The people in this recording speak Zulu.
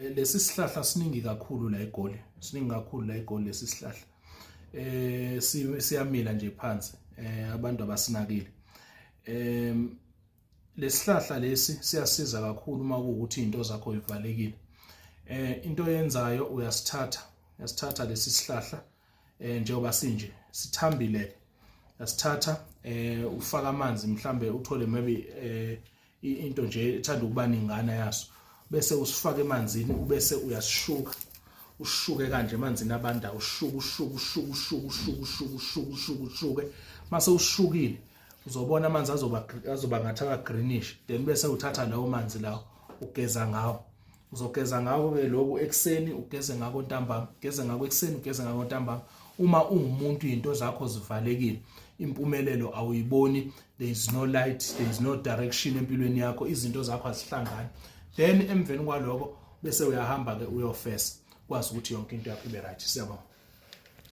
Lesi sihlahla siningi kakhulu la eGoli, siningi kakhulu la eGoli lesi sihlahla. Siyamila nje phansi, abantu abasinakile. Lesihlahla lesi siyasiza kakhulu uma kuwukuthi izinto zakho ivalekile. Into oyenzayo uyasithatha, uyasithatha lesi sihlahla njengoba sinje sithambile, uyasithatha ufaka amanzi, mhlambe uthole maybe into nje ethanda ukuba ningana yaso, bese usifaka emanzini, ubese uyasishuka, ushuke kanje emanzini abanda, ushuke, ushuke, ushuke, ushuke, ushuke, ushuke, ushuke, ushuke, ushuke. Mase ushukile uzobona amanzi azoba ngathi aka greenish, then bese uthatha lawo manzi lawo ugeza ngawo. Uzogeza ngako ke lokhu ekuseni, ugeze ngako ntambama, ugeze ngako ekuseni, ugeze ngako ntambama. Uma ungumuntu izinto zakho zivalekile, impumelelo awuyiboni, there is no light, there is no direction empilweni yakho, izinto zakho azihlangani, then emveni kwaloko bese uyahamba ke uyofesa, kwazi ukuthi yonke into yakho ibe right. Siyabonga.